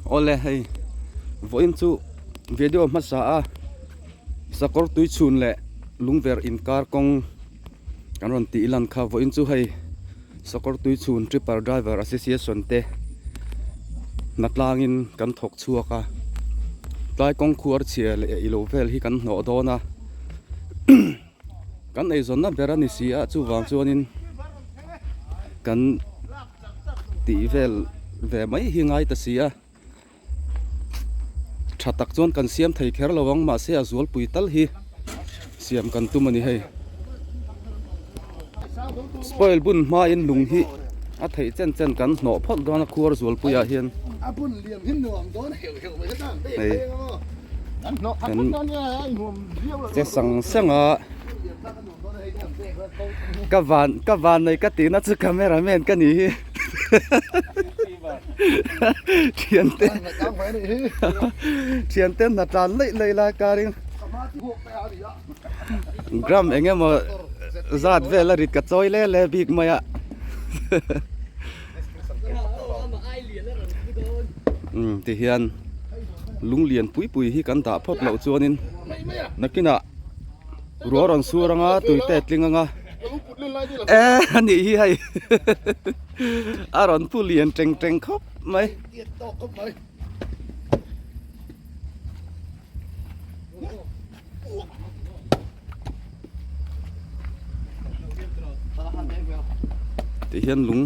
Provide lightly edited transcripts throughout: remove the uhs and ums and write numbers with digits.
Awle hei vawiin chu video hmasa a sakawr tui chhun leh lungverh inkar kawng kan rawn tih lan kha vawiin chu hei sakawr tui chhun tripper driver association te hna tlangin kan thawk chhuak a tlai kawng khuar chhia leh ilo vel hi kan hnawh dawn a. Kan eizawnna ber a ni si a, chuvang chuanin kan tih vel ve mai hi ngai ta si a, tha tak chuan kan siam thei kher lo ang mahse a zualpui tal hi siam kan tum a ni hei. Spoil bun hmain lung hi a theih chen chen kan hnawh phawt dawn a khuar zualpuiah hian hei. Che sang sang a ka van ka van nei ka tihna chu camera man ka ni hi thiante thiante hna tlan laih laih lai karin gram eng emaw zat vel a rit ka chawi le le bik mai a. Umm ti hian lung lian pui pui hi kan dah phawt loh chuanin nakinah ruah rawn sur anga tui te tling anga e a nih hi hei a rawn pu lian teng teng khawp mai. Tih hian lung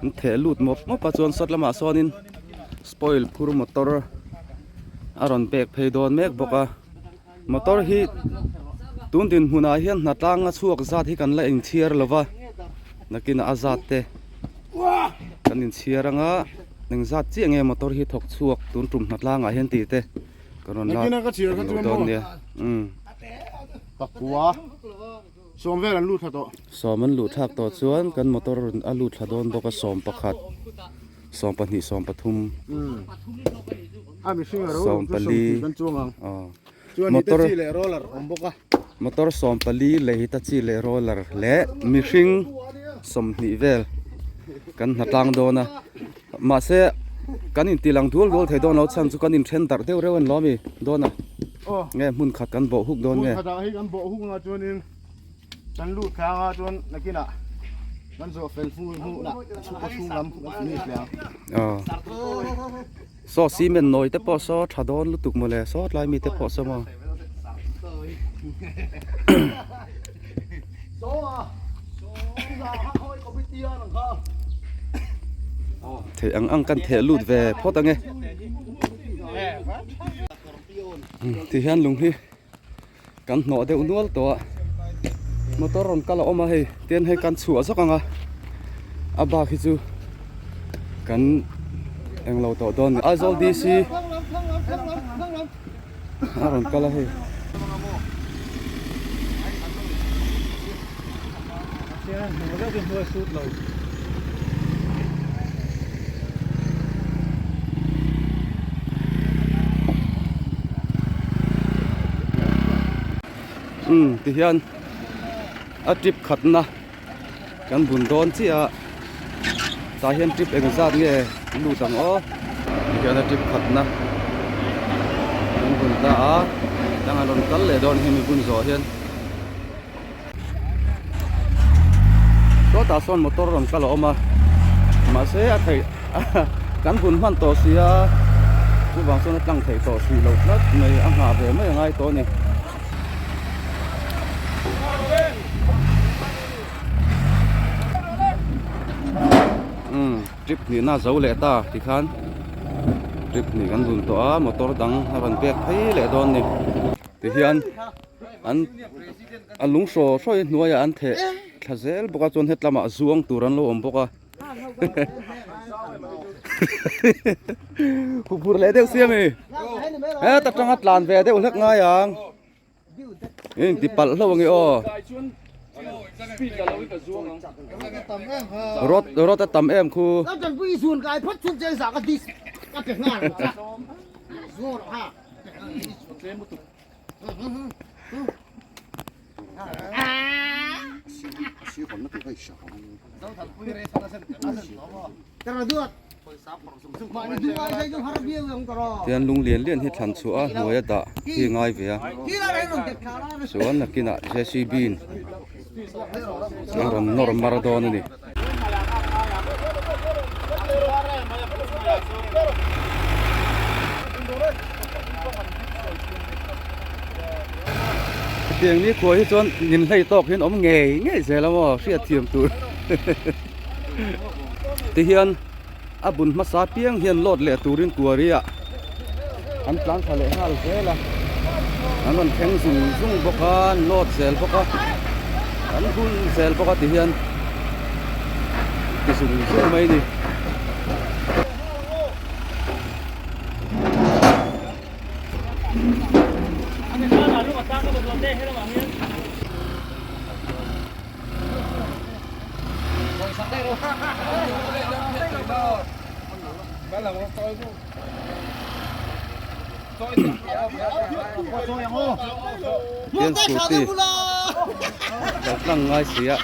an theh lut mawp mawp a chuan sawt lamah sawnin spoil phur motor a rawn pek phei dawn mek bawk a motor hi tun dinhmunah hian hna tlanga chhuak zat hi kan la inchhiar lo va nakinah a zat te kan inchhiar anga engzat chiah nge motor hi thawk chhuak tun tum hna tlangah hian tih te. Ka rawn la Nakina ka chhiar kha chuan dawn nia. Umm. Pakua sawm vel an lut thla tawh. Sawm an luh thlak tawh chuan kan motor a lut thla dawn bawk a 11 12 13 Umm. A mihring a ro sawm chu pali 20 kan chuang ang. Aw. Chuan Motor Hitachi leh roller awm bawk a. Motor 14 leh Hitachi leh roller leh mihring 20 vel kan hna tlang dawn a. Mahse kan inti lang dual dual thei dawn lo chhan chu kan inthen darh deuh reuh a ni lo ami dawn a nge hmun khat kan bawh huk dawn nge. Hmun khatah hi kan bawh huk anga chuanin kan lut thla anga chuan nakinah kan zawh fel fu hmunah chhukkaw chhung lam kan finish leh ang. Aw saw cement nawi te pawh saw tha dawn lutuk mawle saw tlai mi te pawh saw maw. Theih ang ang kan theh lut ve phawt ange ti hian lung hi kan hnawh deuh nual tawh a motor rawn kal a awm a hei tin hei kan chhuah zawk ang a a bak hi chu kan englo tawh dawn a ni Aizawl D C a rawn kal a hei. Umm ti hian a trip khatna kan bun dawn chiah a tah hian trip eng zat nge lut ang aw tihian a trip khatna kan bun ta a dang a rawn kal leh dawn hemi bun zawh hian sawtah sawn motor rawn kal a awm a mahse a theih kan bun hman tawh si a chuvang chuan a tlang theih tawh hrih loh tlat mai a nghah ve mai a ngai tawh a ni. Umm trip hnihna a zo leh ta tikhan trip hnih kan dun tawh a motor dang a rawn pek phei leh dawn a ni tihian an a lung hraw hrawi hnuaiah an theh thla zel bawk a chuan hetlamah zuang tur an lo awm bawk a. Huphur leh deuh sia mi heta tanga tlan ve deuh hlek ngai ang in ti palh hlauh ange aw rot rot a tam em khu Tian lung lian lian hi thlan chhuah a hnuai a dah hi a ngai ve a chuan nakinah JCB in a rawn nawr mar dawn a ni. Hetiang ni khuai hi chuan ninhlei tawk hian awm ngei ngei zel a maw hriatthiam tur tihian a bun hmasa piang hian load leh turin quarry ah an tlan thla leh nghal zel a an rawn thleng zung zung bawk a an load zel bawk a an hun zel bawk a tihian ti zung zung mai a ni. Hian scooty kal tlang ngai si a.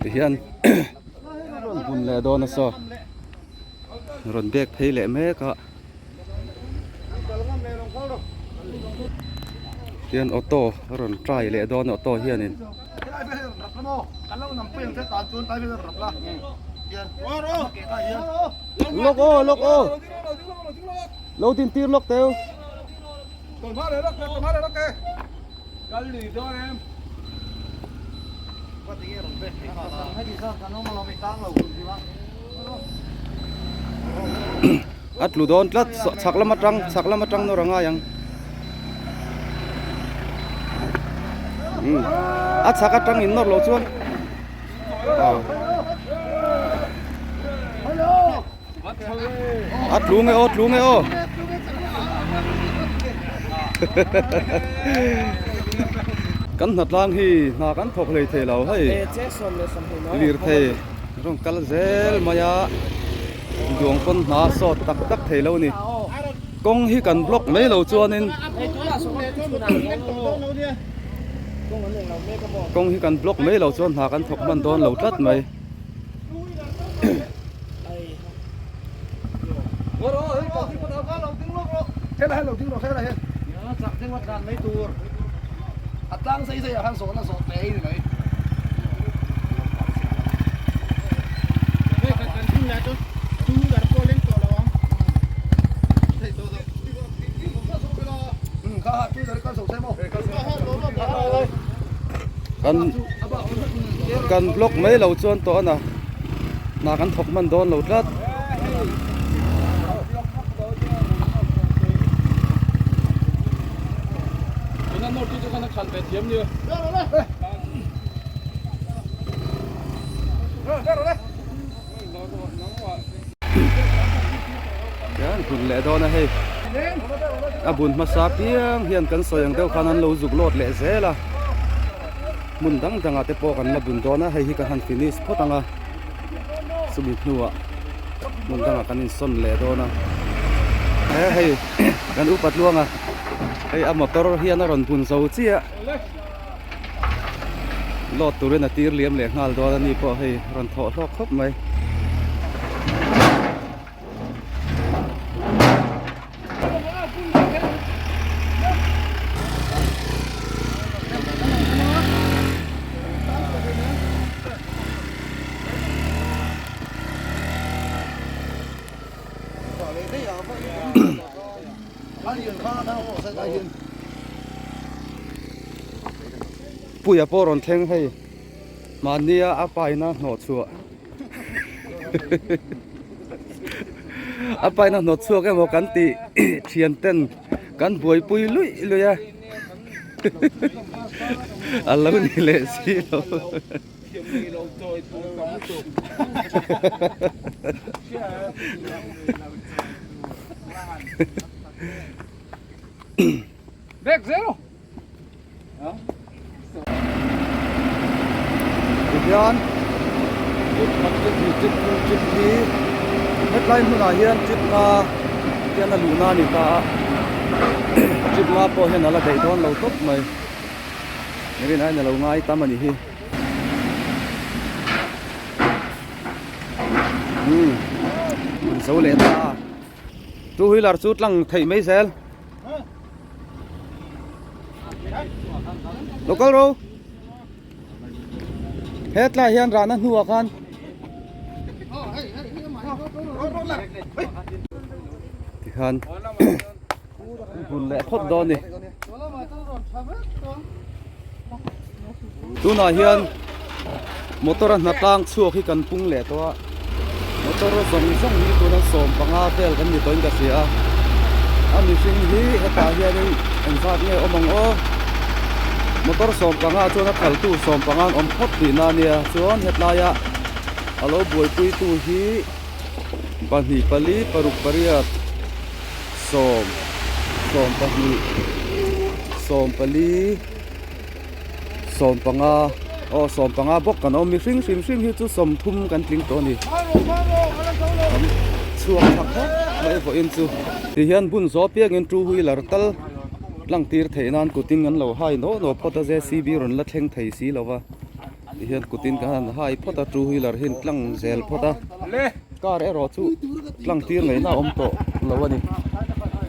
Tihian rawn bun leh dawn a saw rawn bek phei leh mek a tihian auto a rawn try leh dawn a auto hianin. Lawk aw lawk aw lo din tir lawk teu. A tlu dawn tlat chhak lam atang chhak lam atang nawr a ngai ang. A chhak atang in nawr loh chuan a tlu nge aw tlu nge aw kan hnatlang hi hna kan thawk hlei thei lo hei lirthei rawn kal zel mai a duang pawn hna sawt tak tak thei lo a ni. Kawng hi kan block mai lo chuanin kawng hi kan block mai lo chuan hna kan thawk hman dawn lo tlat mai. Kan kan block mai lo chuan tawh a na hna kan thawk hman dawn lo tlat. Hian bun leh dawn a hei a bun hmasa piang hian kan sawi ang deuh khan an lo zuk lawt leh zel a hmun dang dangah te pawh kan la bun dawn a hei hi kan han finish phawt ang a chumi hnuah hmun dangah kan insawn leh dawn a he hei kan upa tluang a hei a motor hian a rawn bun zo chiah. Load turin a tir liam leh nghal dawn a ni pawh hei rawn thawh hlawk khawp mai. Puia pawh rawn thleng hei. Mahnia a paina hnawh chhuah a paina hnawt chhuak emaw kan tih thian ten kan buaipui luih luih a a lo ni leh si lo. Tihian trip khat trip hnih trip thum trip li hetlai hmunah hian trip nga hian a luhna a ni ta a trip nga pawh hian a la daih dawn lo tawp mai rin aiin a lo ngai tam a nih hi umm an zo leh ta a two wheeler chu tlang theih mai zel. Lo kal ro. Hetlai hian rahna hnuah khan tikhan hun leh phawt dawn ni. Tunah hian motor a hnatlang chhuak hi kan pung leh tawh a motor zawng zawng hi tuna 15 vel kan ni tawhin ka hria a a mihring hi hetah hianin engzat nge awm ang aw motor 15 chuan a khaltu 15 an awm phawt tihna a nia chuan hetlaia a lo buaipuitu hi pahnih pali paruk pariat sawm sawm pahnih sawm pali 15 aw 15 bawk kan awm mihring hrim hrim hi chu 30 kan tling tawh a ni kan chhuak tha khawp mai vawiin chu ti hian bun zawh piangin two wheeler tal tlang tir theih nan kutin an lo hai nawh nawh phawt a jcb rawn la thleng thei si lo va ti hian kutin kan han hai phawt a two wheeler hi an tlang zel phawt a car erawh chu tlang tir ngaihna a awm tawh lo a ni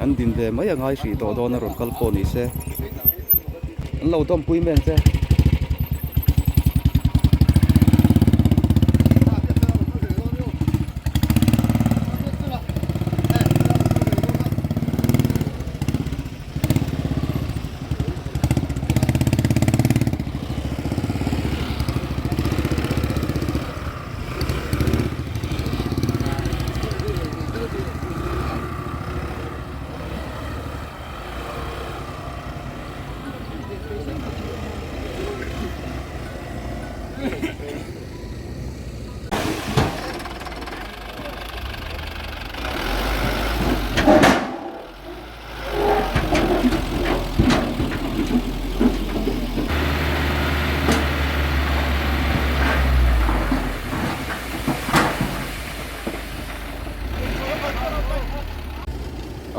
an din ve mai a ngai hrih tawh dawn a rawn kal pawh ni se an lo dawmpui mai ang che.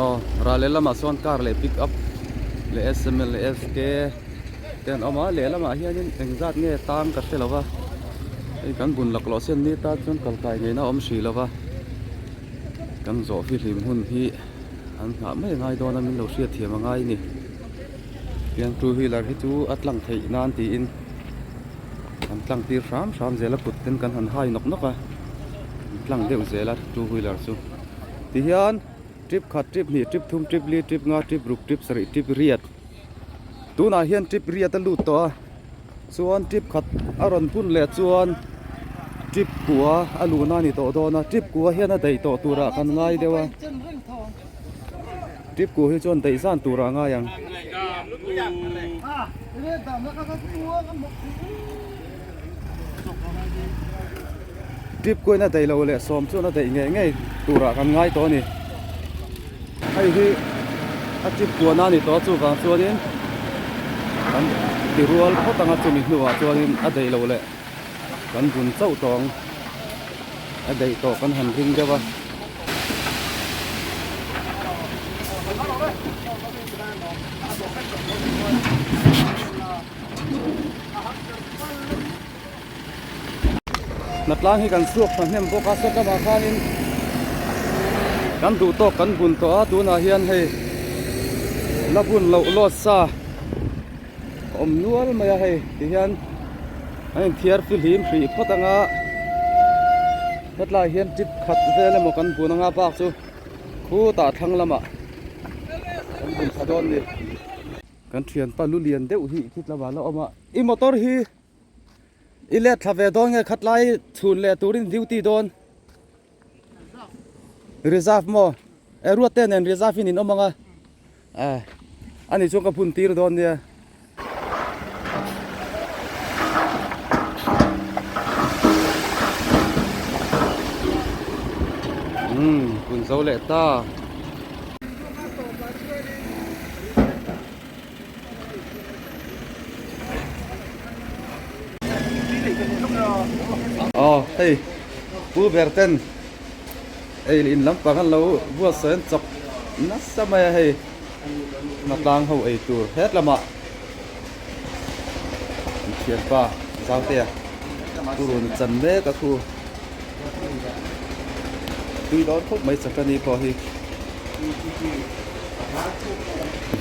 Aw ral lehlamah sawn car leh pick up leh sml leh sk te an awm a lehlamah hianin engzat nge tang ka hre lo va hei kan bun laklawh sen ni tan chuan kal kai ngei na a awm hrih lo va kan zawh fihlim hun hi. An nghah mai a ngai dawn a min lo hriat thiam a ngai a ni tiang two wheeler hi chu a tlang theih nan tiin an tlang tir hram hram zel a kut ten kan han hai nawk nawk a an tlang deuh zel a two wheeler chu tihian trip khat trip hnih trip thum trip li trip nga trip ruk trip sarih trip riat tunah hian trip riat a lut tawh a. Chuan trip khat a rawn bun leh chuan trip kua a luhna a ni tawh dawn a trip kua hian a daih tawh turah kan ngai deuh a trip kua hi chuan daih zan turah a ngai ang. Trip kuain a daih loh leh sawm chuan a daih ngei ngei turah kan ngai tawh a ni. Hei hi a trip kuahna a ni tawh a chuvang chuanin kan ti rual phawt ang a chumi hnuah chuanin a daih loh leh kan bun chauh tawh ang a daih tawh kan han ring deuh a. Hnatlang hi kan chhuak thahnem bawk a sawt lamah khanin kan duh tawk kan bun tawh a tunah hian hei la bun loh lawt sa awm nual mai a hei tihian an inthiar fihlim hrih phawt anga hetlai hian trip khat vel emaw kan bun anga bak chu khutah thlang lamah kan bun thla dawn a ni. Kan thianpa lu lian deuh hi khit lamah la awm a i motor hi. I let thla ve dawn nge khatlai chhun leh turin duty dawn. Reserve maw? E ruat te nen reserve in in awm ang a. Eh ani chuan ka phun tir dawn nia. Umm phun zo leh ta. Aw hei pu ber ten ei in lampang an lo buatsawi an chawk nasa mai a hei hnatlang ho ei tur het lamah an thianpa Zautea purun chan mek a khu tui dawn khawp mai chakani pawh hi.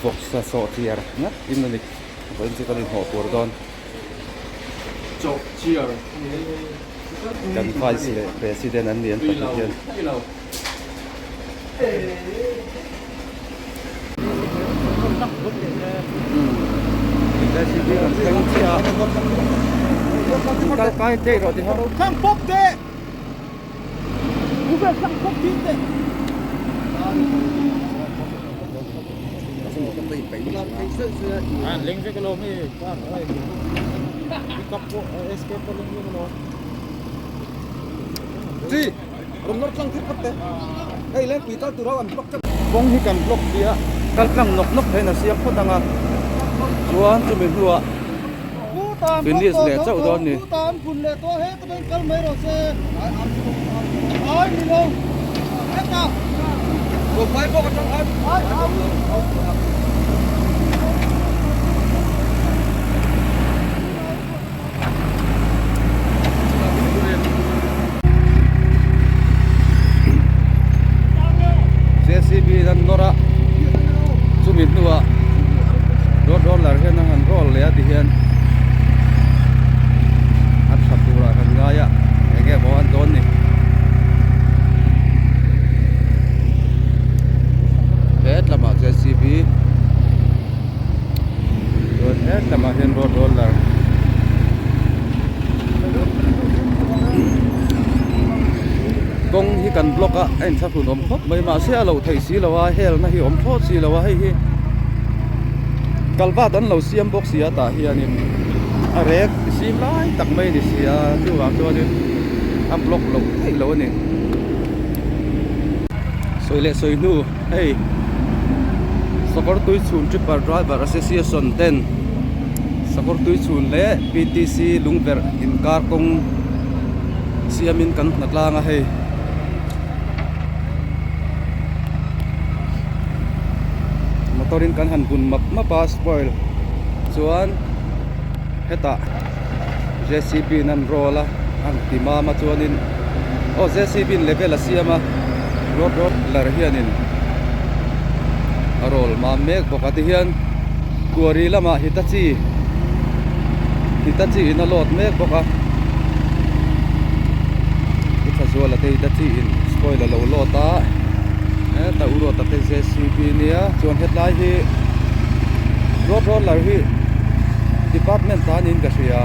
Vawksa sawh chiar ngat in a ni vawiin chu kan inhawh tur dawn. Kan vice leh president an ni an pahnih hian. Kawng hi kan block tih a kal tlang nawk nawk theiin a siam phawt ang a chuan chumi hnuah finish leh chauh dawn a ni. Jcb in an nawr a chumi hnuah road roller hian an han roll leh a tihian a tha turah kan ngai a eng nge maw an dawn ni hetlamah jcb chuan hetlamah hian road roller kawng hi kan block a a inthlahrun awm khawp mai mahse a loh theih si lo a helna hi a awm thlawt si lo a hei hi kalvat an lo siam bawk si a tah hianin a rek sim lai tak mai a ni si a chuvang chuanin a block loh theih loh a ni sawi leh sawi hnu hei sakawr tui chhun tripper driver association ten sakawr tui chhun leh P T C lungverh inkar kawng siamin kan hna tlang a hei. Motor in kan han bun map map a spoil chuan hetah J C B in an roll a an ti mam a chuanin aw J C B in level a siam a road roller hianin a roll mam mek bawk a tihian quarry lamah Hitachi Hitachi in a load mek bawk a. I tha zuala te Hitachi in spoil a lo load a heta u ruata te J C B nia chuan hetlai hi road roller hi department ta niin ka hria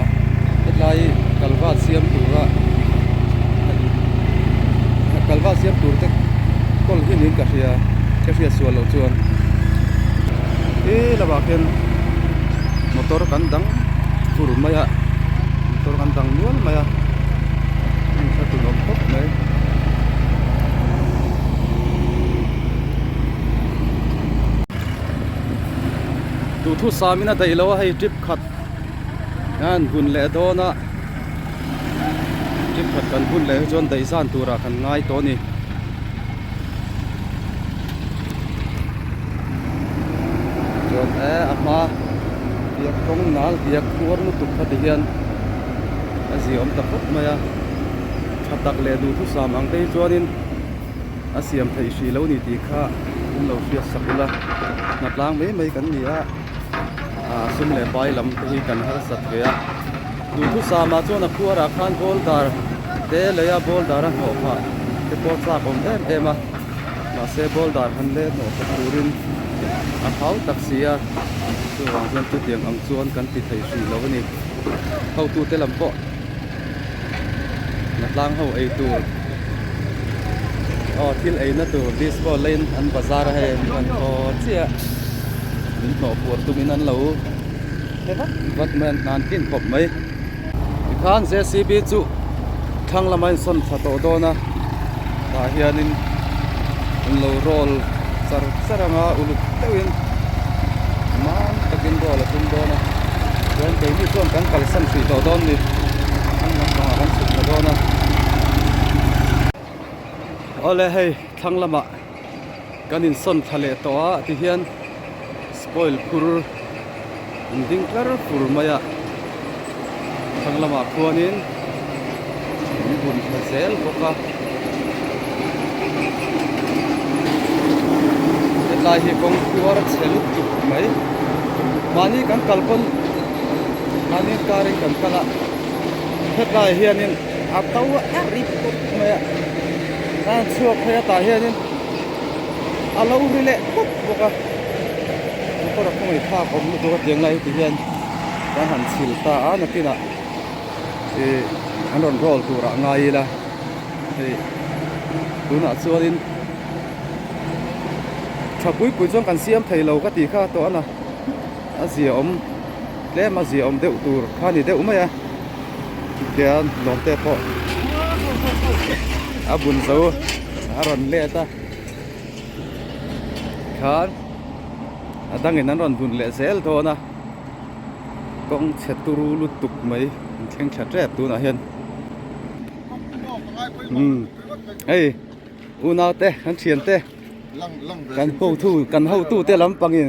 hetlai kalvat siam tura kalvat siam tur te kawl hi niin ka hria ka hriat sual loh chuan he lamah khian motor kan dang fur mai a motor kan dang nual mai a hmun kha tun awm khawp mai. Duhthusam in a daih lo a hei trip khat an hun leh dawn a trip khat kan hun leh hi chuan daih zan turah kan ngai tawh a ni. Chuan e a hma biak kawng nal biak khuar lutuk kha ti hian a ziaawm ta khawp mai a tha tak leh duhthusam ang te hi chuanin a siam theih hrih lo ni tih kha in lo hriat sak ula hnatlang mai mai kan ni a ah sum leh pai lam te hi kan harsat ve a duhthusam ah chuan a khuar ah khan boulder te lei a boulder a hnawh phah te pawh chak awm em em a mahse boulder han let hnawh phah turin a hau tak si a chuvang chuan chutiang ang chuan kan ti thei hrih lo a ni hotute lam pawh. Vantlang ho ei tur aw thil eina tur disco lane an bazar a hei an rawn thaw chiah min hnawh puar tumin an lo vat vat mai an hnan tlin khawp mai tikhan J C B chu thlang lama insawn thla tawh dawn a tah hianin an lo roll char char anga uluk deuhin mam takin roll a tum dawn a chuan keini chuan kan kalsan hrih tawh dawn ni an lampangah kan chhuk thla dawn a awle hei thlang lamah kan insawn thla leh tawh a tihian spoil phur an ding tlar fur mai a thlang lamah khuanin an bun thla zel bawk a hetlai hi kawng khuar chhe lutuk mai mahni kan kal pawn mahni car in kan kal a hetlai hianin a to a ri pawp mai a a chhuak phei a tah hianin a lo ri leh pawp bawk a motor a khawngaih thlak awm lutuk a tiang lai hi ti hian kan han chhil ta a nakinah ih an rawn roll tur ah ngai ila hei tunah chuanin tha pui pui chuan kan siam thei lo ka tih kha tawh a na a zia awm tlem a zia awm deuh tur kha a ni deuh mai a tihian lawmte pawh a bun zo a rawn let a khan a dangin an rawn bun leh zel dawn a kawng chhe turu lutuk mai an thleng thla tep tunah hian umm hei unau te kan thian te kan hotu kan hotu te lampangin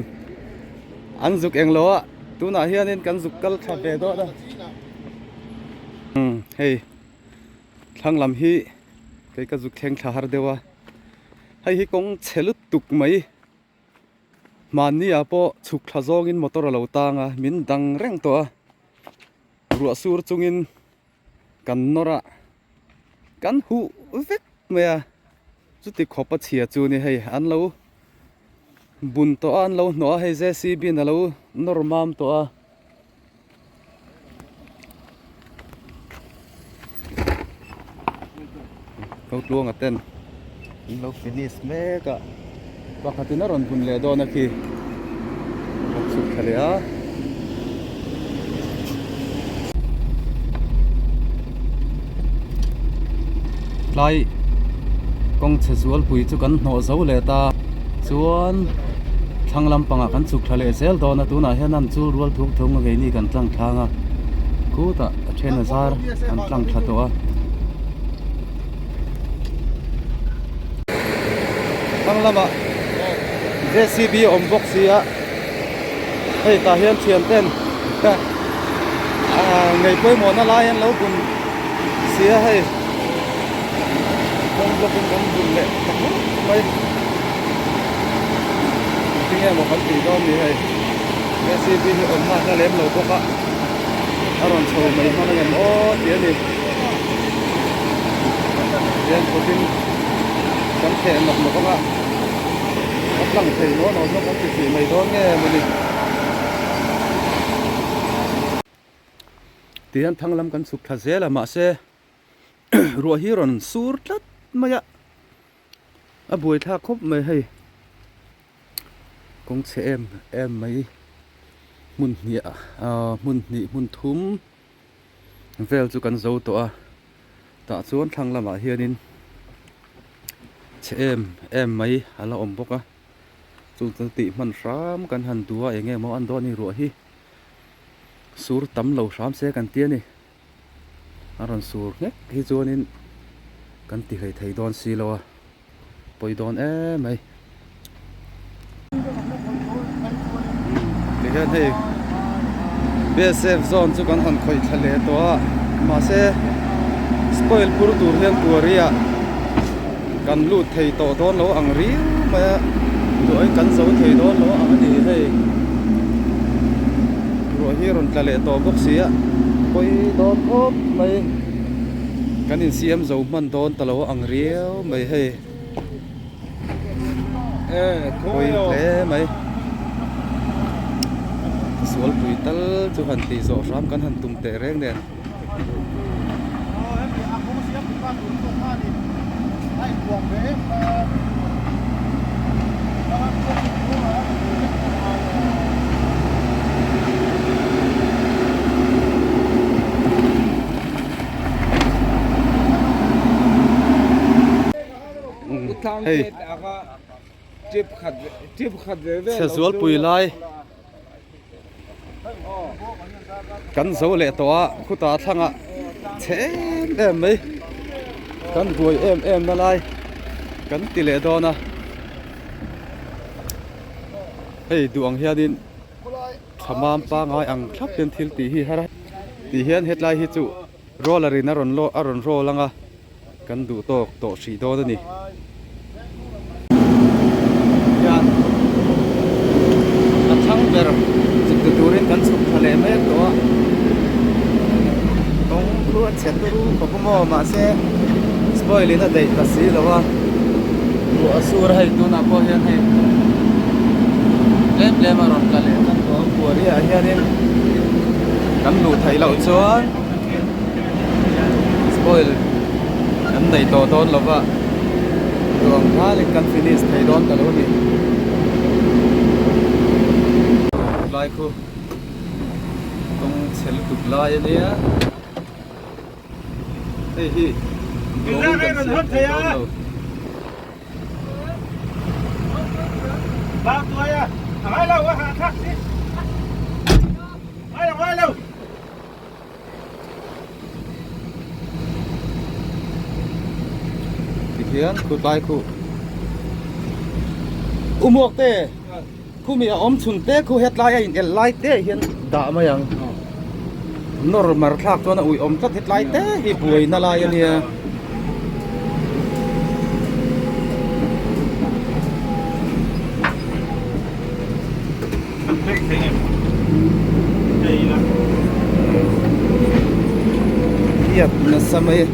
an zuk englo a tunah hianin kan zuk kal thla ve dawn a umm hei thlang lam hi kei ka zuk thleng thla har deuh a hei hi kawng chhe lutuk mai hmanni ah pawh chhuk thla zawngin motor a lo tang a min dang reng tawh a ruah sur chungin kan nawr a kan huh vek mai a chuti khawp a chhia chu ni hei an lo bun tawh a an lo hnawh a hei J C B in a lo nawr mam tawh a. Ko tluanga ten an lo finish mek a pakhatin a rawn bun leh dawn a khi a chhuk thla leh a. Tlai kawng chhe zualpui chu kan hnawh zo leh ta chuan thlang lampangah kan chhuk thla leh zel dawn a tunah hian an chul rual thuk thung a keini kan tlang thlang a khutah a then a zar an tlang thla tawh a. Thlang lamah J C B a awm bawk si a hei tah hian thian ten ngei pawimawhna lai an lo bun si a hei kawng block in kan bun leh ta khawp mai. Tinge maw kan tih dawn ni hei J C B hi awm hma hla lem lo bawk a a rawn chho mai hman angem aw tih a ni hian kawtin kan theh nawk nawk anga a tlang thei maw lo zawk kan ti hrih mai dawn nge maw ni tihian thang lam kan chhuk thla zel a mahse ruah hi rawn sur tlat mai a. A buai thlak khawp mai hei kawng chhe em em mai hmun hnih ah hmun hnih hmun thum vel chu kan zo tawh a tah chuan thlang lamah hianin chhe em em mai a la awm bawk a chu chu tih hman hram kan han duh a eng nge maw an dawn a ni ruah hi sur tam lo hram se kan ti a ni. A rawn sur nghek hi chuanin kan ti hlei thei dawn si lo a, pawi dawn em mai. Tihian hei B S F zone chu kan han khawih thla leh tawh a, mahse spoil pur tur hian quarry ah kan lut thei tawh dawn lo ang riau mai a, duahin kan zo thei dawn lo ang a ni hei. Ruah hi a rawn tla leh tawh bawk si a, pawi dawn khawp mai. Kan insiam zo hman dawn ta lo ang riau mai hei. Pawi hle mai. Sualpui tal chu han tih zawh hram kan han tum teh reng nen. Hei chhe zualpui lai kan zo leh tawh a khutah thlangah chhe em em mai kan buai em em na lai kan ti leh dawn a hei duh ang hianin tha mam pangai ang thlap hian thil tih hi har a tih hian hetlai hi chu roller in a rawn a rawn roll ang a. Kan duh tawk tawh hrih dawn a ni. Hian a thlang ber chhuk ta turin kan chhuk thla leh mek tawh a. Kawng khu a chhe turu khawp a maw mahse spoil in a daih ta si lo a. Ruah a sur a hei tunah pawh hian hei tlem tlem a rawn tla leh tan tawh a kuari ah hianin kan luh theih loh chuan. Spoil kan nei tawh dawn lo va, ruang nghalin kan finish thei dawn ta lo a ni. Lai khu kawng chhe lutuk lai a nia, hei hi kawngin kan siam thei dawn lo. Tikhian khutlai khu Umuak te khumi a awm chhun te khu hetlai a in elh lai te hian dah mai ang nawr mar thlak chuan a ui awm tlat hetlai te hi buaina lai a nia. Hiat nasa mai a.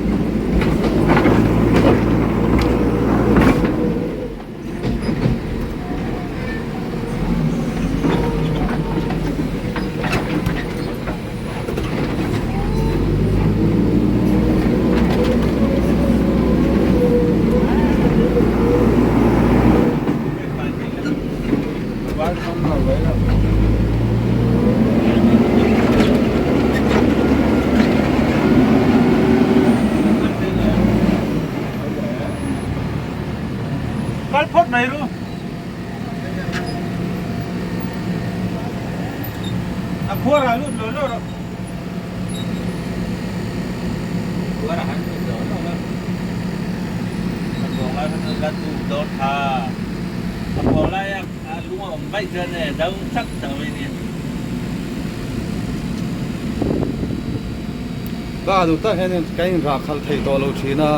Ka duh tak hianin ka inrah khalh thei tawh lo thin a,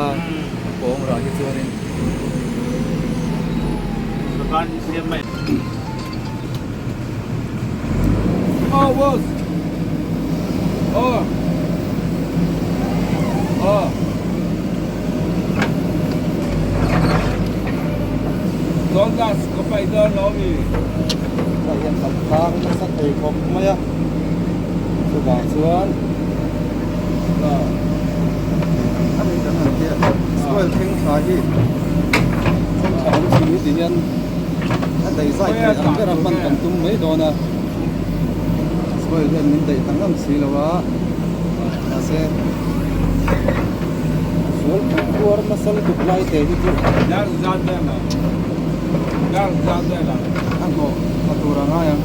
a pawng rah hi chuanin. Tah hian kan tlang nasa thei khawp mai a, chuvang chuan soil thleng thla hi thleng thla awm chhung hi ti hian a daih zai thei ang ber a hman kan tum mai dawn a, soil hian min daih ta ngam si lo a, mahse sual khuar nasa lutuk lai te hi chu. A hnawh tha tur a ngai ang.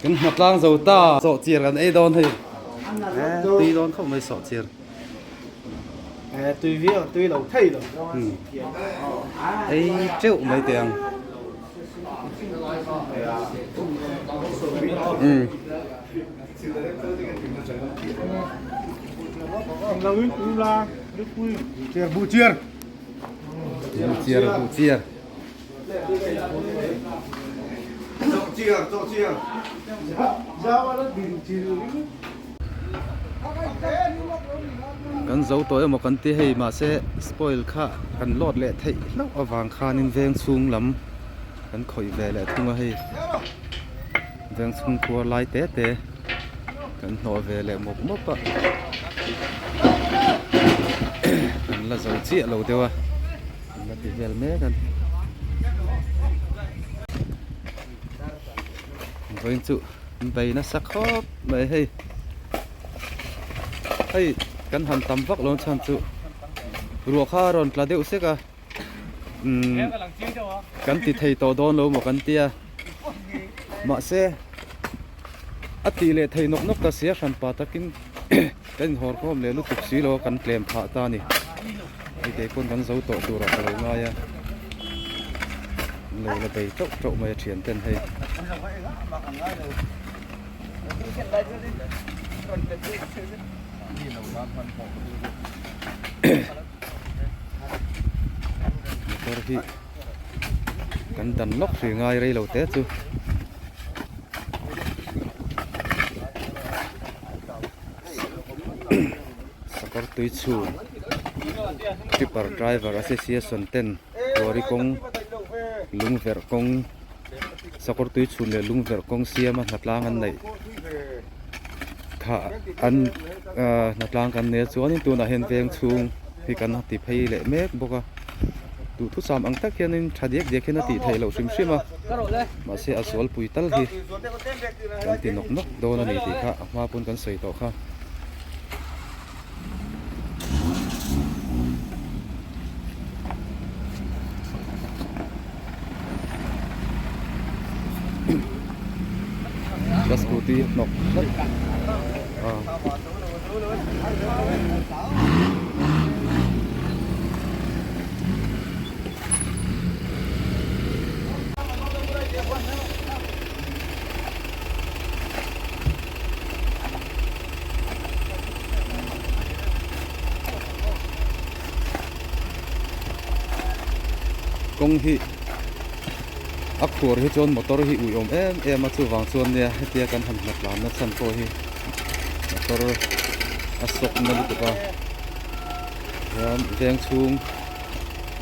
Kan hma tlang zo ta sawhchiar kan ei dawn hei tui dawn khawp mai sawhchiar. Tui viau tui lo thei lo. Ei teuh mai teh ang. Bu chiar. Bu chiar bu chiar. Kan zo tawh emaw kan ti hei mahse spoil kha kan load leh theih hlauh avang khanin veng chhung lam kan khawih ve leh thung a hei veng chhung khuar lai te te kan hnawh ve leh mawp mawp a kan la zo chiah lo deuh a kan la ti vel mek a ni. Vawiin chu an bei nasa khawp mai hei hei kan han tam vak lo chhan chu ruah kha a rawn tla deuh sek a umm kan ti thei tawh dawn lo maw kan tia mahse a tih leh thei nawk nawk ta sia hranpa takin kan inhawr khawm leh lutuk si lo a kan tlem phah ta a ni hei kei pawn kan zo tawh turah ka lo ngai a an lo la bei teuh teuh mai a thian ten hei. Motor hi kan dan lawk hrih ngai rei lo te chu. Sakawr tui chhun tipper driver association ten Buari kawng lungverh kawng sakawr tui chhun leh lungverh kawng siama hnatlang an neih kha an ahh hnatlang kan nei a chuanin tunah hian veng chhung hi kan ti phei leh mek bawk a duhthusam ang tak hianin tha diak diak hian a tih theih loh hrim hrim a mahse a zualpui tal hi kan ti nawk nawk dawn a ni tih kha a hma pawn kan sawi tawh kha. Ka scooty hnawk hnawk a. Kawng hi a khuar hi chuan motor hi ui awm em em a chuvang chuan nia hetia kan han hlat lamna chhan pawh hi motor a sawk na lutuk a chuan veng chhung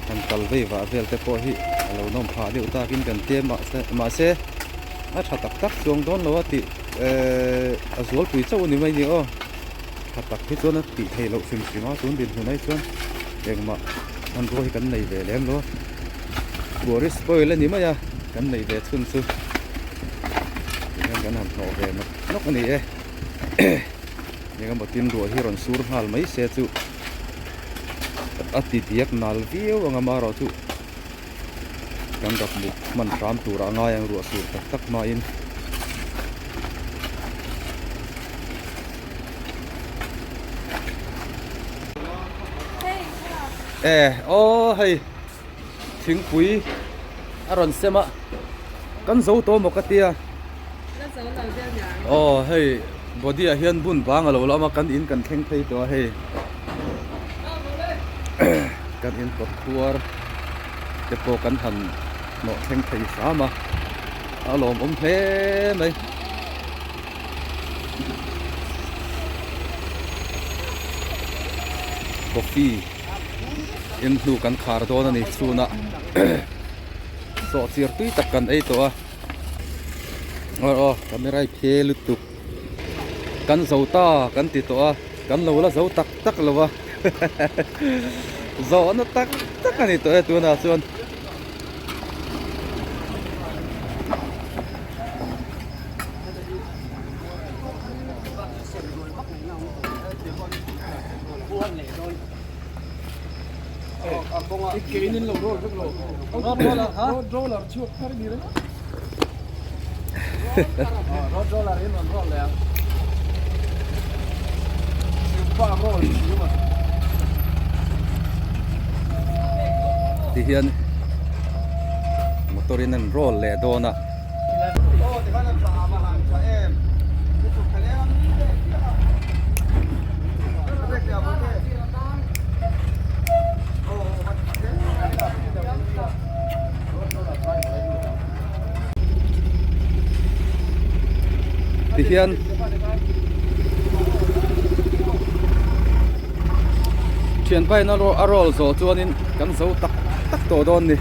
han kal vei vah vel te pawh hi a lo nawm phah deuh takin kan tia mahse a tha tak tak chuang dawn lo a tih ehh a zualpui chauh a ni mai ni aw tha tak hi chuan a tih theih loh hrim hrim a tun dinhmun ah hi chuan engmah hmanrua hi kan nei ve lem lo a buari spoil a ni mai a kan nei ve chhun chu tihian kan han hnawh ve nawk nawk a ni e eng emaw tin ruah hi rawn sur nghal mai se chu a ti diak nal viau ang a marawh chu. Kan rak muk hman hram turah a ngai ang ruah sur tak tak hmain. E aw hei thingpui a rawn sem a kan zo tawh maw ka tia aw hei body ah hian bun bang a lo la awm a kan in kan thleng phei tawh a hei kan in kawt khuar te pawh kan han hnawh thleng thei hram a a lawmawm hle mai. Coffee in hnu kan khar dawn a ni chhunah sawhchir tui tak kan ei tawh a aw aw camera i phe lutuk kan zo ta kan ti tawh a kan lo la zo tak tak lo a zawhna tak tak a ni tawh e tunah chuan. Ti hian motor in an roll leh dawn a. Tihian Thianpa in a roll zawh chuanin kan zo tak tak tawh dawn ni.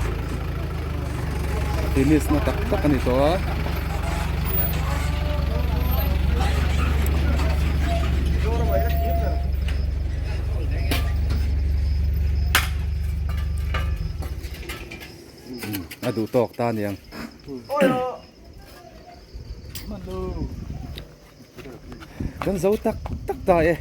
Finish na tak tak a ni tawh a. A duh tawk ta aniang. Kan zo tak tak ta e.